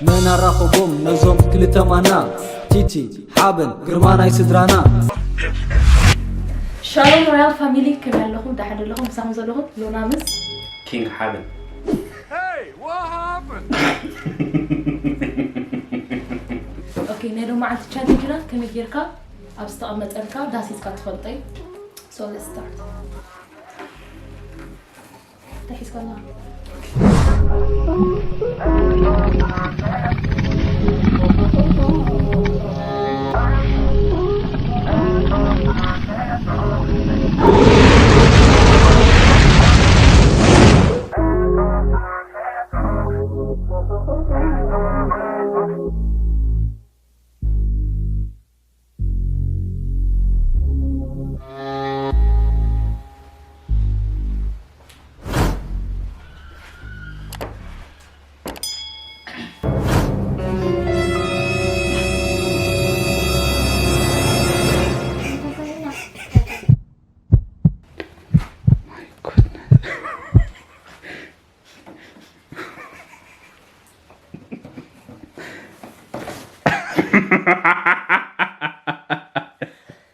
መን ኣራኸቦም ነዞም ክልተ ማና? ቲቲ ሓበን ግርማ ናይ ስድራና። ሻሎም ሮያል ፋሚሊ፣ ከመይ ኣለኹም? ደሓን ዶ ኣለኹም? ምሳኹም ዘለኹም ሎና ምስ ኪንግ ሓበን። ኦኬ፣ ናይ ሎማዓንቲ ቻሌንጅና ከመይ ጌርካ ኣብ ዝተቐመጠልካ ዳስ ሒዝካ ትፈልጠይ? So let's start። እንታይ ሒዝካ ኣለኻ?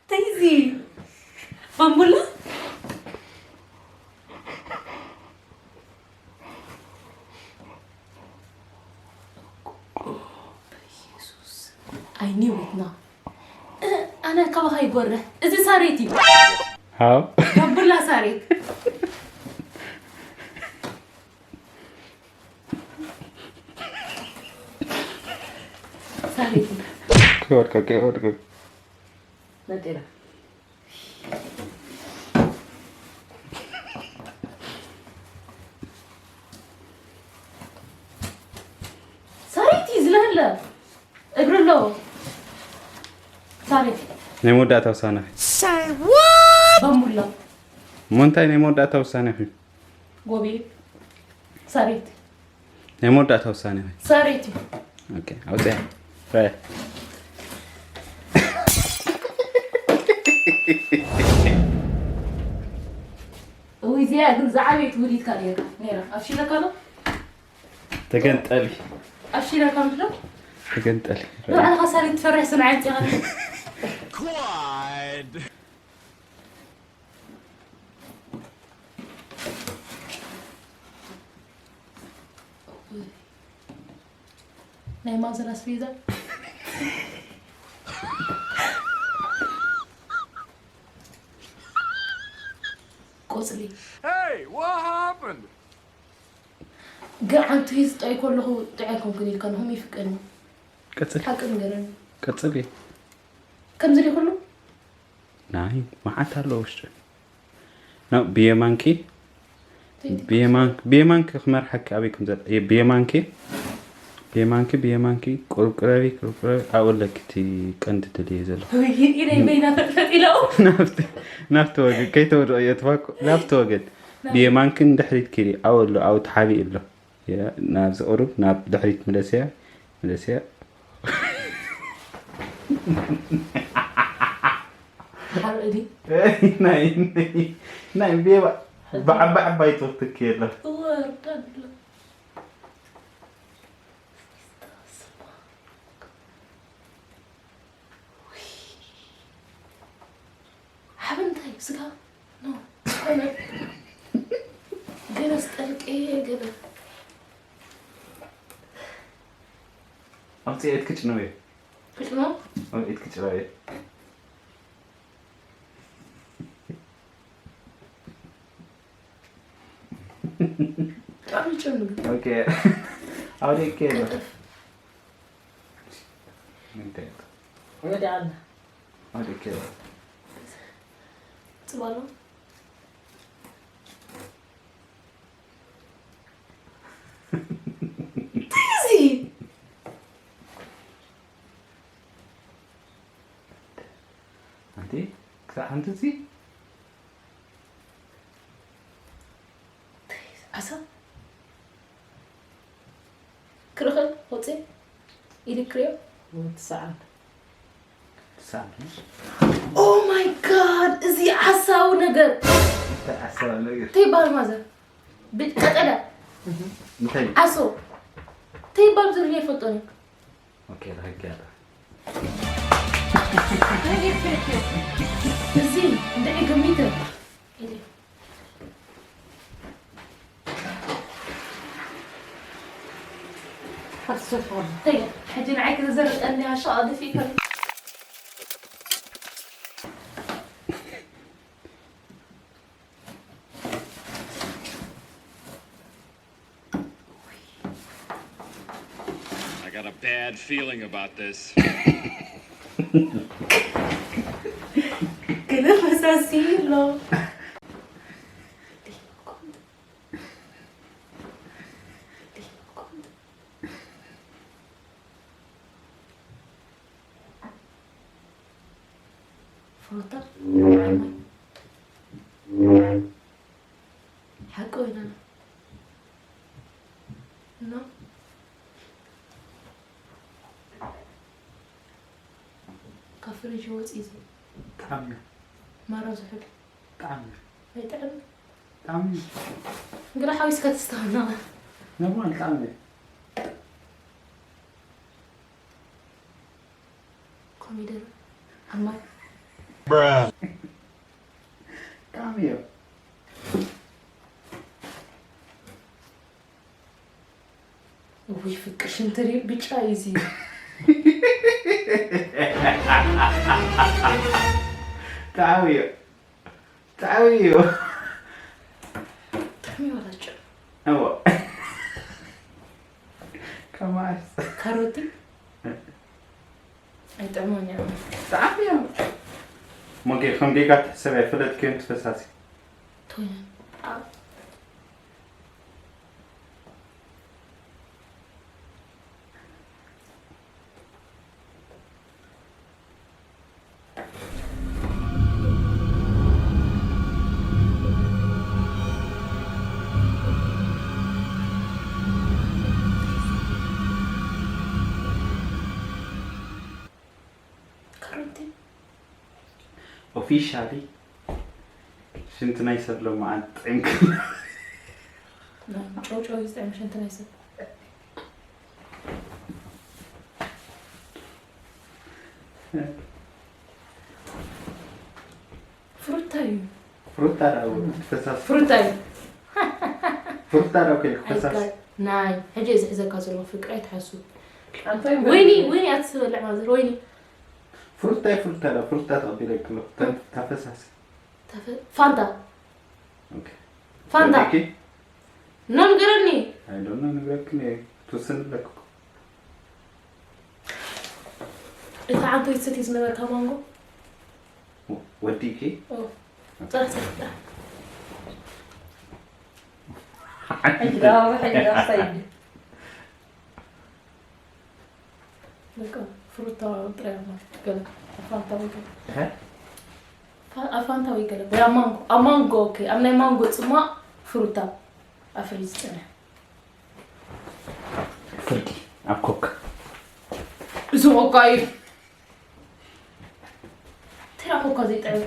እንታይ እዚ? ባምቡላ? በኢየሱስ። I knew it now። እ፣ ኣነ ካባኻ ይጎርህ። እዚ ሳሬት እዩ። ሃው ባምቡላ ሳሬት። ሳሬት እዩ። ክወድቀ ክወድቀ መጤና። ሳሬት እዩ ዝለለ እግሪ ኣለዎ። ሳሬት ናይ መወዳእታ ውሳነ ባምቡላ እሞ እንታይ ናይ መወዳእታ ውሳነ እዩ ጎቤ ሳሬት ናይ መወዳእታ ውሳነ እዩ ሳሬት እዩ። ኦኬ ኣውፅያ ራያ እውይ እዚኣ ግን ዝዓበየት ውሊድካ ነይራ ነይራ ኣብሽለካ ዶ ተገንጠሊ ኣብሽለካ ምሽ ዶ ተገንጠሊ ንባዕልኻ ሳሬት ትፈርሕ ስንዓይ ኣምፂኻ ናይ ማዘር ኣስቤዛ ቆፅሊ Hey, what happened? ግን ዓንቱ ሂዝ ጥዑይ ከለኹ ጥዑይ ኣይኮንኩን ኢልካ ንኹም ይፍቀኒ ቀፅል ሓቂ ንገረኒ ቀፅል እዩ ከምዚ ዲ ኩሉ ናይ መዓት ኣሎ ውሽጢ ና ብየማንኪ ብየማንኪ ብየማንኪ ክመርሓኪ ኣበይ ከም ዘለ ብየማንኪ ብየማንኪ ብየማንኪ ቁርብ ቅረቢ ቁርብ ቅረቢ ኣብኡ ኣለኪ እቲ ቀንዲ ድልየ ዘሎ ኢደይ በይና ፈጥፈጥ ኢለው ናብቲ ናብቲ ወገን ከይተወድኦ እየ ትፋኩ ናብቲ ወገን ብየማንኪ ንድሕሪት ኪዲ ኣብኡ ኣሎ ኣብኡ ተሓቢኡ ኣሎ ናብዚ ቁሩብ ናብ ድሕሪት ምለስያ ምለስያ ሓርኢ ድዩ ናይ ናይ ቤባ ብዓባይ ዓባይ ጡር ትኪ የለ ወርዳሎ ሓበን እንታይ ስጋ ገለ ስጠልቀ ገለ ኣብቲ ኤት ክጭነው እየ ክጭኖ ኣብ ኤት ክጭነው እየ ብጣዕሚ ጭኑ ኦኬ ኣውዴ ከ ቀጠፍ እንታይ ወደ ኣላ ኣውዴ ከ ጽባሎ እዚ ኣንቲ ክሳብ ሓንቲ እዚ ዓሳ ክርኽል ወፅእ ኢልክርዮ ትሰዓል ትሰዓል ኦ ማይ ጋድ እዚ ዓሳዊ ነገር እንታይ ዓሳዊ ነገር እንታይ ይበሃል ማዘር ብቀጠለ እንታይ ዓሶ ተይባል ዝርያ ይፈልጦ ነው። ኦኬ፣ ዳግያ። እዚ እንደ ገሚተ ሕጂ ንዓይ ክትዘርቀኒ ኣሻ ኣደፊ I got a bad feeling about this. Kena fácil lo. Foto. Hako ina. No. ካብ ፍሪጅ ወፂ እዚ ጣዕሚ ማራ ዝሑል ጣዕሚ ኣይጥዕም ጣዕሚ ግዳ ሓዊስካ ትስተውና ነማን ጣዕሚ ኮሚደረ ኣማይ ጣዕሚ እዩ ውይ ፍቅር ሽንተሪ ብጫ እዩ እዚ ጣዕሚ እዩ ጣዕሚ እዩ ጥዕሚ ወላጭ እዎ ከማስ ካሮቲ ኣይጥዕሞን እዮም ጣዕሚ እዩ ሞጌ ከም ጌጋ ትሕሰብ ኣይፈለጥክዮን ትፈሳሲ ቶይነ ኦፊሻሊ ሽንቲ ናይ ሰብ ሎማዓንቲ ጥዒምካ ጨውጨው ዝጥዕም ሽንቲ ናይ ሰብ ፍሩታ እዩ ፍሩታ ዳው ፈሳስ ፍሩታ እዩ ፍሩታ ዳው ከይክ ፈሳስ ናይ ሕጂ እዚ ሕዘካ ዘሎ ፍቅሪ ኣይትሓሱ ወይኒ ወይኒ ኣትስበልዕ ማዘር ወይኒ ፍሩታ ፍሩታ ዳው ፍሩታ ተቐቢለክ ኣሎ ተፈሳስ ፋንታ ፋንታ ኖ ንገረኒ ኣይዶና ንግረክን ትውስን ኣለክ እታ ዓንቶ ይትሰትይ ዝነበርካ ማንጎ ወዲእኪ ጥራሕ ሰትጣ ሕጂ ዳባ ሕጂ ዳባ ሳይድ በቃ ፍሩታ ጥራይ ማለት ገለ ፋንታ ወይ ገለ ፋ- ኣብ ፋንታ ወይ ገለ ወይ ኣብ ማንጎ ኣብ ማንጎ ኦኬ ኣብ ናይ ማንጎ ጽማቕ ፍሩታ ኣብ ፍሪጅ ዝጸንሕ ፍርዲ ኣብ ኮክ እዚ ኮካ እዩ ተራ ኮካ ዘይጠዕም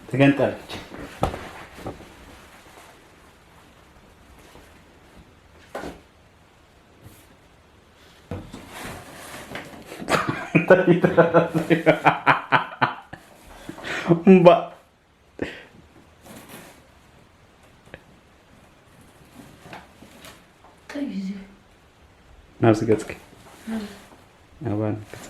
ተገንጠለች። እምባ ቀይ እዚ ናብዚ ገጽኪ ኣባን ገጽ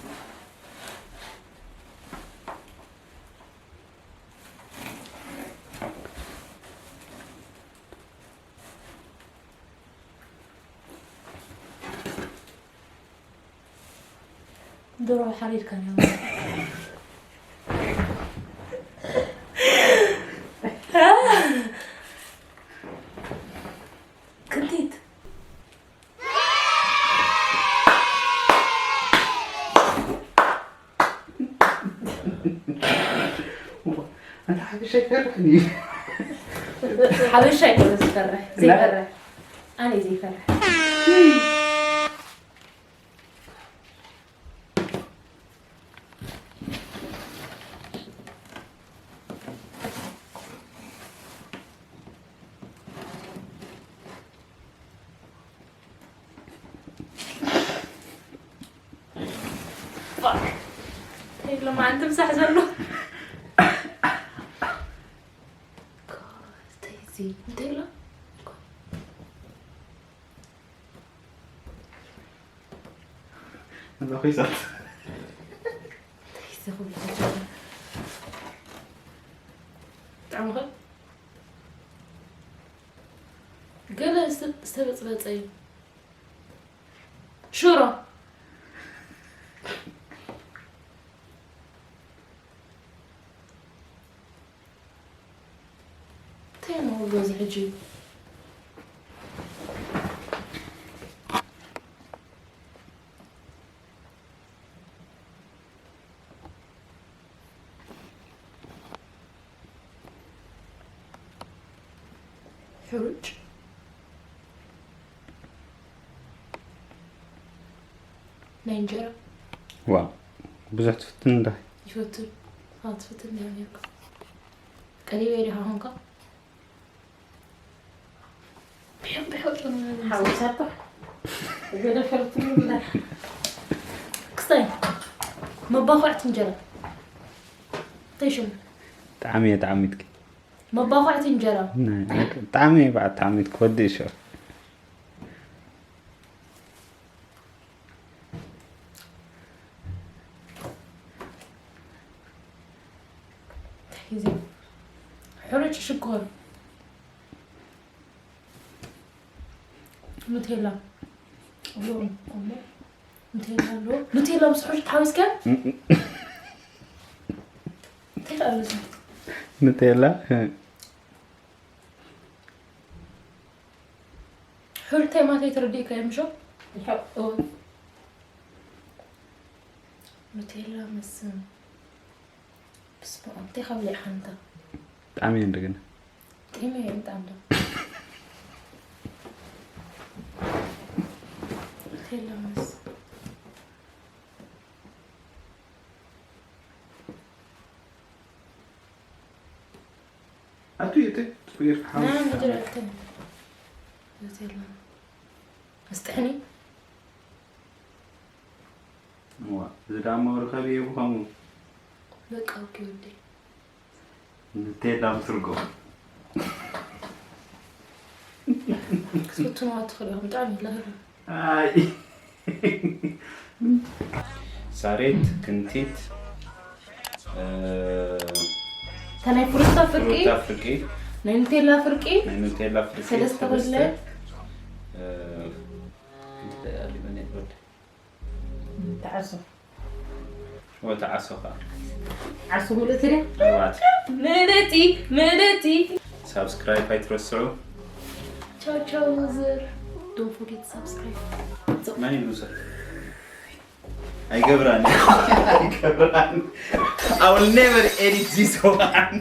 ዶሮ ሓሪድካ ክንቲት ኣንታ ሓበሻ ይፈርሕ እዩ። ሓበሻ ኣይኮነ ዝፈርሕ፣ ዘይፈርሕ። ኣነ ዘይፈርሕ። Fuck. ሎማዓንቲ ምሳሕ ዘሎ። God፣ እንታይ እዚ? እንታይ ኣሎ? እዛ ኮይሳት። እንታይ እዚ ኩሉ? ብጣዕሚ ኸ? ገለ ዝተ-፣ ዝተበጽበጸ እዩ። ሽሮ። እንታይ እሞ በዚ ሕጂ? ሕሩጭ ናይ እንጀራ። ዋው፣ ብዙሕ ትፍትን እንዳ። ይፈትን። ኣዎ፣ ትፍትን እንዳ ኔርካ። ቀሪበ ኢኻ ኾንካ። ብሕቕ ብሕቕ ሓዊሳቶ። ገለ ፈርቱ ይብላ። ክስታይ፣ መባኹዕቲ እንጀራ። እንታይ ሽሙ? ጣዕሚ እየ ተዓሚትኪ። መባኹዕቲ እንጀራ። ናይ፣ ናይ፣ ጣዕሚ እየ በዓል ተዓሚትኪ፣ ወዲ እሾ። እንታይ እዩ እዚ? ሕሩጭ ሽኮር። ኑቴላ። ኑቴላ ኣሎ። ኑቴላ ምስ ሕሩጭ ተሓዊስካ? እንታይ ኣሎ እዚ? ኑቴላ? ሕሩጭ እንታይ ማለት እዩ ተረዲእካዮ፣ ምሾ? ይሓ-፣ እወ። ኑቴላ ምስ ብስመ ኣብ፣ እንታይ ካብ ሊዕኻ እንታ? ብጣዕሚ እየ እንደገና። ጥዒመ እየ ብጣዕሚ ዶ። ኑቴላ ምስ ኣቱ እየ፣ እተ፣ ጽቡቅ ጌርካ ሓሙስ ናይ እንጀራ ክተን። ኑቴላ። ኣስጥሕኒ። እዋ፣ እዚ ደኣ እሞ ርኸብ እየ ብኸምኡ። በቃ፣ ኦኬ፣ ወዲ። ንቴላ ብትርጎ። ክትፍትኑዋ ትኽእሉ ኢኹም፣ ብጣዕሚ ለህሩ። ኣይ። ሳሬት፣ ክንቲት፣ እ፣ እታ ናይ ፍሩታ ፍርቂ፣ ፍሩታ ፍርቂ፣ ናይ ኑቴላ ፍርቂ፣ ናይ ኑቴላ ፍርቂ፣ ሰለስተ ሰለስተ፣ ኮለ። እ፣ ክንቲት ኣሊመን ወዲ። ተዓሶ። ወተዓሶ ኸዓ። ዓሶ ምልእቲ ድያ? ኣርባዕተ። ምልእቲ፣ ምልእቲ። ሳብስክራይብ ኣይትረስዑ። ቻው ቻው ዩዘር። Don't forget to subscribe። መን እዩ ዩዘር? ኣይገብራን። ኣይገብራን። I will never edit this one.